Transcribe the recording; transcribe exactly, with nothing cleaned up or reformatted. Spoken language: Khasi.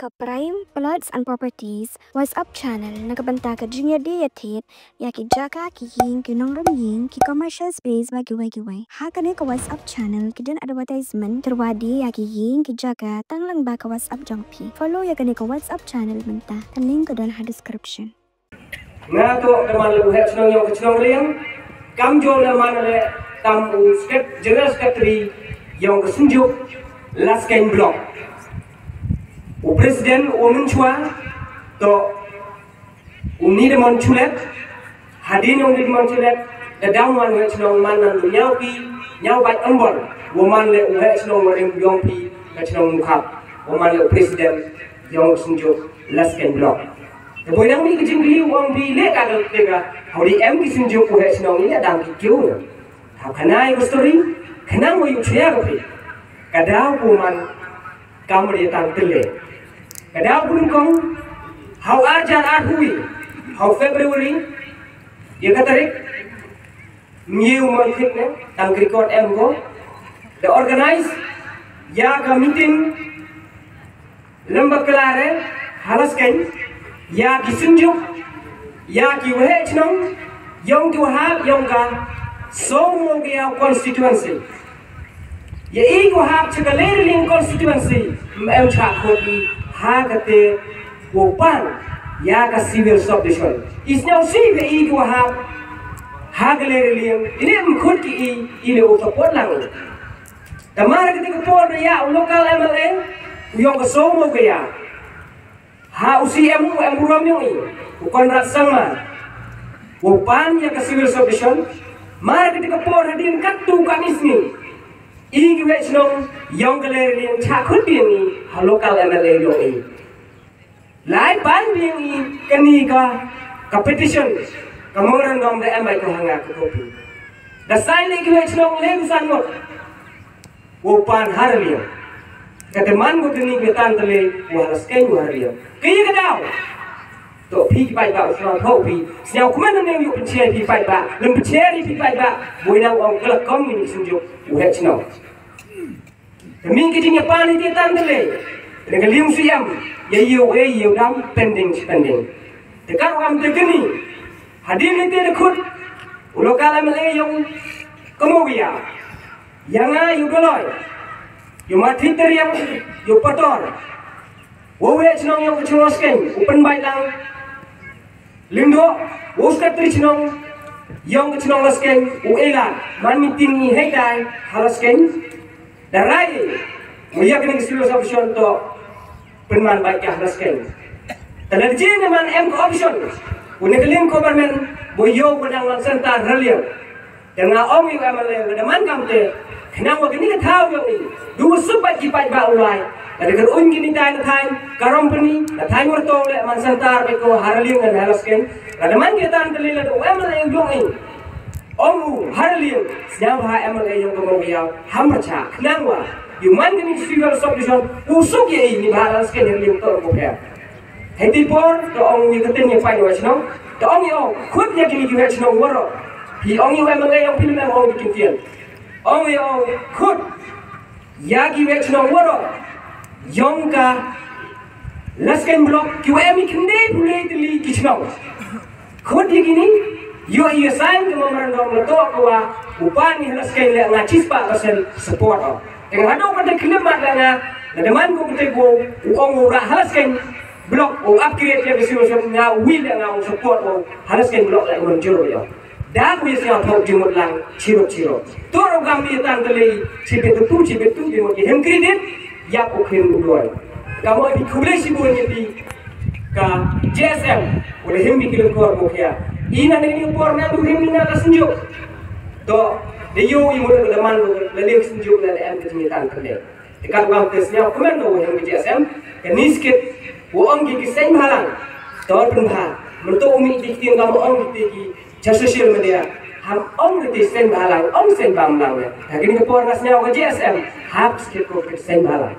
Ka Prime Plots and Properties WhatsApp channel na ka bynta ka jingïadie ïathied ïa ki jaka, ki ïing, ki nongrim ïing, ki commercial space bad kiwei kiwei. Ha kane ka WhatsApp channel ki don advertisement, tyrwa die ïa ki ïing, ki jaka tang lyngba ka WhatsApp jong phi. Follow ïa kane ka WhatsApp channel mynta. Ka link ka don ha description. Nga to da man le u heh chnong ïong ka chnong Riang. Kam jong le man le tam u sket-, general secretary ïong ka Synjuk Laskeiñ Block. U president u mynchwa to u Nidamon Chulet. Hadien u Nidamon Chulet da dang wan u heh chnong man nan u ñiaw pi ñiaw bad ambon. U man le u heh chnong wa rim ïong pi ka chnong Mukhap. U man le u president ïong ka Synjuk Laskeiñ Block. Te boi nang mih ka jingkylli u ong phi leh ka dal tega. Hau di em ki Synjuk u heh chnong ïa dang ki kiew ne. Hau kane ka story khnang wa ïu chia ka phi. Ka daw ku man kam ri tang tele. Ka daw ku kong hau ar jar ar hui hau February ïa ka tarik. Ngi u mon khit ne tang record em ko. Da organize ïa ka meeting lem ba klare ha Laskeiñ ïa ki Synjuk ïa ki waheh chnong ïong ki wahap ïong ka Sohmogeau constituency. Ïa i ki wahap cha ka Leiriling constituency em cha khot i ha kate u pan ïa ka civil subdivision. I sñiaw si ïa i ki wahap ha ka Leiriling i le em khot ki i i le u support lang. Tamar kate ka por ïa u local M L A u ïong ka Sohmogeau. Ha u C M u em burom ïong i u Conrad Sangma. U pan ïa ka civil subdivision. Mar kate ka por hadien katto katne sngi i ki waheh chnong ïong ka Leiriling cha khot biang i ha local M L A ïong i. Lai pan biang i kani ka ka petition ka memorandum da em ai ko ha nga ka copy. Da sign le ki waheh chnong le ki san ngot. Wow pan ha Raliang. Ka te man ko kani ka tan tele wa ha Laskeiñ wa ha Raliang. Ka ïa ka daw. To phi ki paidbah u sñiaw thaw phi. Sñiaw kumne ne yu pynchai phi paidbah. Lem pynchai phi paidbah. Boi nang ong ka la kom ni Synjuk u heh chnong. Te min ki jingïapan hi ki tan tele. Te ka liang siam. Ïa yu e yu dam pending pending. Te ka ram te kani. Hadien ni te khut u local M L A ïong ka Mawkaiaw. Ïa nga ïa u Doloi, ïa u Mathi Tariang, ïa u Pator. Wow heh chnong ïong ka chnong Laskeiñ u pynbeit lang. Lyngdoh wow secretary chnong ïong ka chnong Laskeiñ u ïalam man meeting ngi hei dai ha Laskeiñ. Da rai u ïa kane ka civil subdivision to pynman bad ka ha Laskeiñ. Te lada jin ne man em ka option u ne ka liang government bo ïoh ba dang long center Raliang. Te nga ong ïa u M L A lada man kam te khnang wa kani ka thaw ïong i du suk bad ki paidbah u lai. Lada ka un kini tai na thaiñ Karompani na thaiñ Wartong le man center bad ko ha Raliang ngan ha Laskeiñ. Lada man ki tan te le lada u M L A ïong i. Ong u ha Raliang sñiaw ha M L A ïong ka Mawkaiaw ham cha khnang wa yu man kani ka civil subdivision u suk ïa i ni bha ha Laskeiñ ha Raliang to ko pher. Hei ti por to ong ïa ka ten ïa paidbah chnong to ong ïa ong khut ïa kini ki waheh chnong waroh. Phi ong ïa u M L A ïong phi lem ong ïa ki ktien. Ong ïa ong khut ïa ki waheh chnong waroh ïong ka Laskeiñ block ki wa em i khynde pule tylli ki chnong. Khut ïa kini ïoh ïa sign ka memorandum la to ka wa u pan ni ha Laskeiñ le nga chispah percent support o. Te nga haduh kata khlem mat la nga lada man ko kata ko u ong u rah ha Laskeiñ block u upgrade ïa ka situation nga wi le nga u support o ha Laskeiñ block le nga jur ïa. Da ku ïa sñiaw thok jingmut lang chiruk chiruk. To ro gam ni tan tele chibit tu chibit tu jingmut ïa hem credit ïa ku khin u doi. Ka mo bi khublei shibun ïa phi ka J S M u le hem bi kilo kor mo khia. Ina ne ni por na du hem ina ka Synjuk. To de yo i mo le man le le Synjuk le em ke ni tan tele. Te kat wang te sñiaw kmen no hem J S M ke ni skit wo ong ki ki seng bhalang. To pun bha. Mun to umi di ki ngam ong ki ki cha social media. Ham ong ki seng bhalang ong seng bam lang ya. Ha kini ke por na sñiaw ke J S M hap skit ko ki seng bhalang.